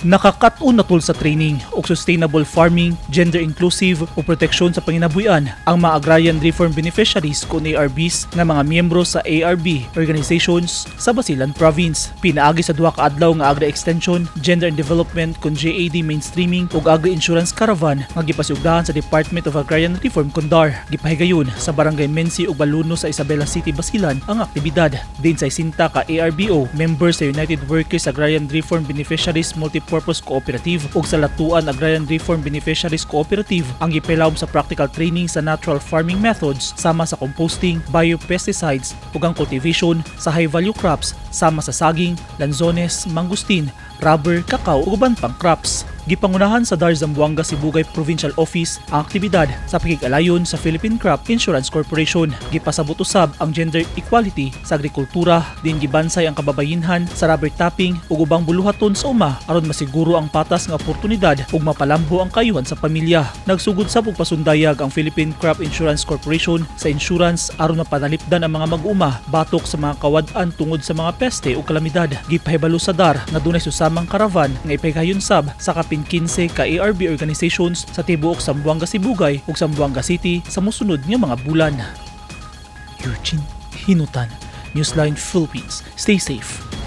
Nakakat-on na tul sa training og sustainable farming, gender inclusive ug proteksyon sa panginabuhian ang mga agrarian reform beneficiaries kon ARBs nga mga miyembro sa ARB organizations sa Basilan Province. Pinaagi sa duha ka adlaw nga Agri Extension, Gender and Development kon GAD mainstreaming ug Agri Insurance Caravan nga gipasiugdahan sa Department of Agrarian Reform kon DAR. Gipahigayon sa Barangay Mensi ug Baluno sa Isabela City, Basilan ang aktibidad. Din sa isinta ka ARBO members sa United Workers Agrarian Reform Beneficiaries Multipurpose Cooperative ug sa Latuan Agrarian Reform Beneficiaries Cooperative ang gipilawom sa practical training sa natural farming methods sama sa composting, biopesticides ug ang cultivation sa high value crops sama sa saging, lanzones, mangosteen, rubber, kakao ug uban pang crops. Gipangunahan sa DAR Zamboanga Sibugay Provincial Office ang aktibidad sa pakig-alayon sa Philippine Crop Insurance Corporation. Gipasabot usab ang gender equality sa agrikultura din gibansay ang kababayinhan sa rubber tapping ug ubang buluhaton sa uma aron masiguro ang patas nga oportunidad ug mapalambo ang kayuhan sa pamilya. Nagsugod sab og pasundayag ang Philippine Crop Insurance Corporation sa insurance aron mapanalipdan ang mga mag-uma batok sa mga kawad-an tungod sa mga peste o kalamidad. Gipahibalo sa DAR nga dunay susamang caravan nga ipahigayon sab sa kapin 15 ka ARB organizations sa tibuok Zamboanga Sibugay ug Zamboanga City sa mosunod nga mga bulan. Eugene Hinutan, Newsline Philippines. Stay safe.